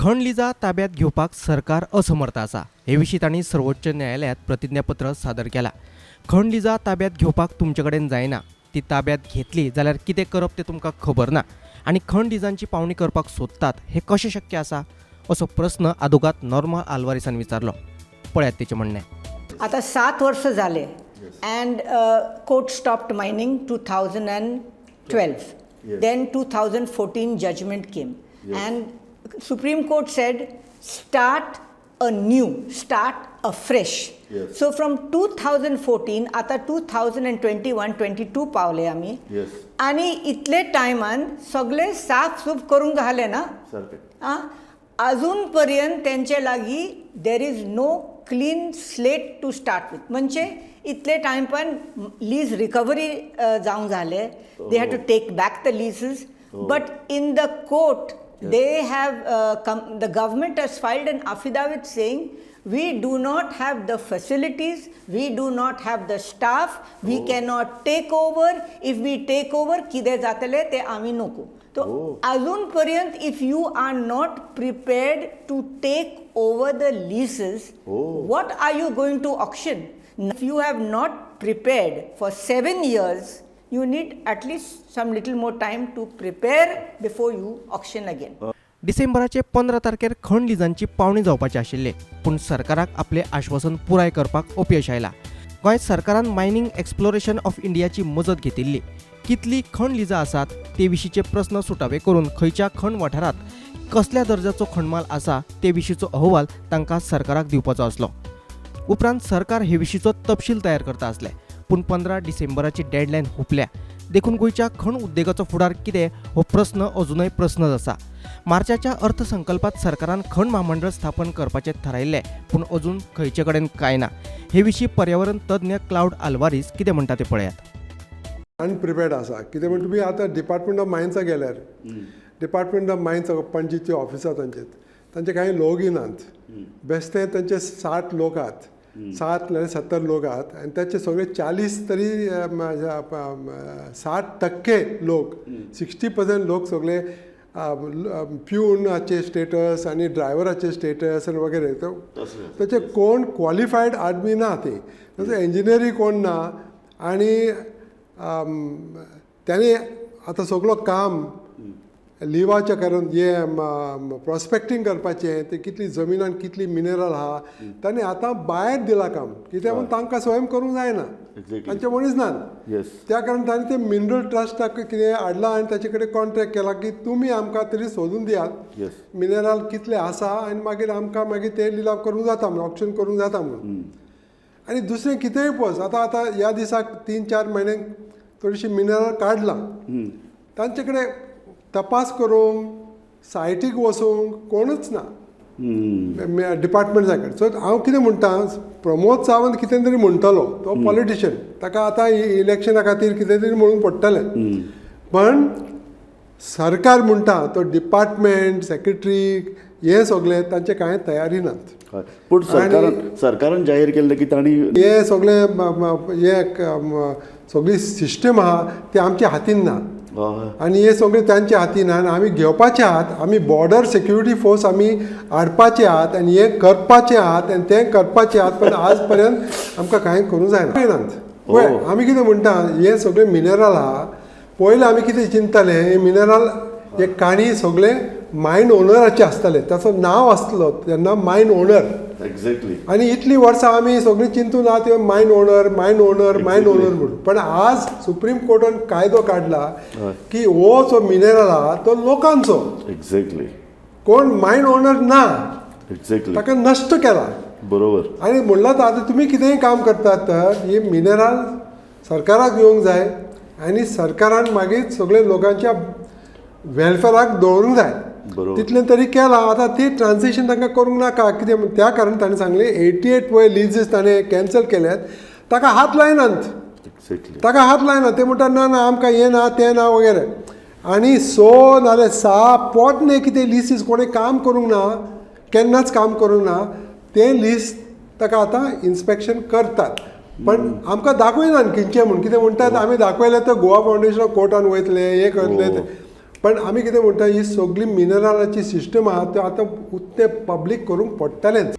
खण लिजां ताब्यांत घेवपाक सरकार असमर्थ आसा. हे विशीं तांणी सर्वोच्च न्यायालयांत प्रतिज्ञापत्र सादर केलां. खण लिजां ताब्यांत घेवपाक तुमचे कडेन जायना, ती ताब्यांत घेतली जाल्यार कितें करप तें तुमकां खबर ना आनी खण लिजांची पावणी करपाक सोदतात हें कशें शक्य आसा, असो प्रस्न आदोगाद नॉर्मा आल्वारीसान विचारलो. पळयात तेचें म्हणणें. आता 7 वर्ष झाले and court stopped mining 2012. Then 2014 judgment came and Supreme Court said start anew, start afresh. So from 2014 आता 2021, 22 पावले आमी आनी इतले टायमान सगळे साफ सूफ करूंक घाले ना. सारकें. आं, अजून पर्यंत तेंचे लागीं there is no clean slate to start with. म्हणजे इतले टायम पण लीज रिकवरी जावंक जाले, they have to take back the leases, but in the court they have come, the government has filed an affidavit saying we do not have the facilities, we do not have the staff, we cannot take over. If we take over, कितें जातलें तें आमी नको. तो अजून पर्यंत if you are not prepared to take over the leases, what are you going to auction? If you have not prepared for 7 years, you need at least some little more time to prepare before you auction again. डिसेंबराचे 15 तारखेर खण लिजांची पावणी जावपाची आशिल्ली, पूण सरकाराक आपलें आश्वासन पुराय करपाक अपयश आयलां. गोंय सरकारान मायनिंग एक्सप्लोरेशन ऑफ इंडियाची मजत घेतिल्ली. कितली खण लिजां आसात ते विशींचे प्रस्न सुटावे करून खंयच्या खण वाठारांत कसल्या दर्जाचो खणमाल आसा ते विशींचो अहवाल तांकां सरकाराक दिवपाचो आसलो. उपरांत सरकार हे विशींचो तपशील तयार करता आसले, पूण 15 डिसेंबराची डेडलायन हुपल्या. देखून गोंयच्या खण उद्देगाचो फुडार कितें हो प्रस्न अजुनय प्रस्नच आसा. मार्चाच्या अर्थसंकल्पात सरकारान खण म्हामंडळ स्थापन करपाचें थारायिल्लें, पूण अजून खंयचे कडेन कांय ना. हे विशीं पर्यावरण तज्ञ क्लावड आल्वारीस कितें म्हणटा तें पळयात. अनप्रिपेर्ड आसा. कितें म्हण तुमी आतां डिपार्टमेंट ऑफ मायन्सा गेल्यार, डिपार्टमेंट ऑफ मायन्स पणजीचे ऑफिसां तांचे, तांचे कांय लोकय नात. बेश्टे तांचे 60 लोक आहात, 60 नाल्यार 70 लोक आहात आनी ताचे सगळे 40 तरी 60% लोक, 60% लोक सगळे प्यूनाचे स्टेटस आनी ड्रायव्हराचे स्टेटस आनी वगैरे. ताचे कोण क्वॉलिफायड आदमी ना ती, तसो इंजिनियरी कोण ना. आनी त्याने आतां सगलो काम लिवाच्या कारण हे प्रॉस्पेक्टींग करपाचें, ते कितली जमिनान कितली मिनरल आहा, ताणें आतां भायर दिलां काम. कित्याक म्हूण तांकां स्वयं करूंक जायना. तांचे मनीस नात. त्या कारण ताणें ते मिनरल ट्रस्टाक कितें हाडलां आनी ताचे कडेन कॉन्ट्रॅक्ट केला की तुमी आमकां तरी सोदून दियात मिनरल कितले आसा आनी मागीर आमकां मागीर ते लिलाव करूंक जाता म्हूण, ऑक्शन करूंक जाता म्हूण. आनी दुसरें कितेंय पळय, आतां आतां ह्या दिसाक 3-4 म्हयन्यांक थोडीशी मिनरल काडलां, तांचे कडेन तपास करूंक सायटीक वचूंक कोणूच ना डिपार्टमेंटा कडेन. सो हांव कितें म्हणटा, प्रमोद सावंत कितें तरी म्हणटलो, तो पॉलिटिशियन, ताका आतां इलेक्शना खातीर कितें तरी म्हणूंक पडटलें. पण सरकार म्हणटा तो डिपार्टमेंट सेक्रेटरी हे सगळे तांचे कांय तयारी नात. हय, पूण सरकारान सरकारान जाहीर केल्लें की तांणी हे सगळे हे सगळी सिस्टम आहा ती आमच्या हातीन ना आनी हे सगळे तांच्या हातीन आहा आनी आमी घेवपाचे आहात. आमी बॉर्डर सेक्युरिटी फोर्स आमी हाडपाचे आहात आनी हे करपाचे आहात आनी तें करपाचे आहात, पण आज पर्यंत आमकां कांय करूंक जायना. पळय, आमी कितें म्हणटा, हे सगळे मिनरल आहा. पयलें आमी कितें चिंतताले, हे मिनरल हे काणी सगळे मायन ओनराचे आसताले, ताचो नांव आसलो तेन्ना मायन ओनर. आनी इतली वर्सां आमी सगळीं चिंतून आहा ते mine owner, mine owner, mine owner म्हणून. पण आज सुप्रीम कोर्टान कायदो काडला की हो जो मिनरल आहा तो लोकांचो. कोण मायन ओनर ना. ताका नश्ट केला. आनी म्हणलां तर आतां तुमी कितेंय काम करतात तर ही मिनरल सरकाराक येवंक जाय आनी सरकारान मागीर सगळे लोकांच्या वेलफेराक दवरूंक जाय. तितलें तरी केलां. आतां ती ट्रान्झेक्शन तांकां करूंक नाका. कितें म्हण त्या कारण ताणें सांगलें, 88 पळय लिजीस ताणें कॅन्सल केल्यात, ताका हात लायनात. ताका हात लायना. ते म्हणटात, ना ना, आमकां हें ना, तें ना वगैरे. आनी स नाल्यार सा पोटने कितें लिसीस कोणें काम करूंक ना, केन्नाच काम करूंक ना, तें लीस ताका आतां इन्स्पेक्शन करतात, पण आमकां दाखयनात खंयचें म्हूण. कितें म्हणटात, आमी दाखयलें तर गोवा फावंडेशन कोर्टान वयतले, हें करतले, तें. पण आमी कितें म्हणटा, ही सगळी मिनरलाची सिस्टम आहा त्यो आतां उत्तें पब्लीक करूंक पडटलेंच.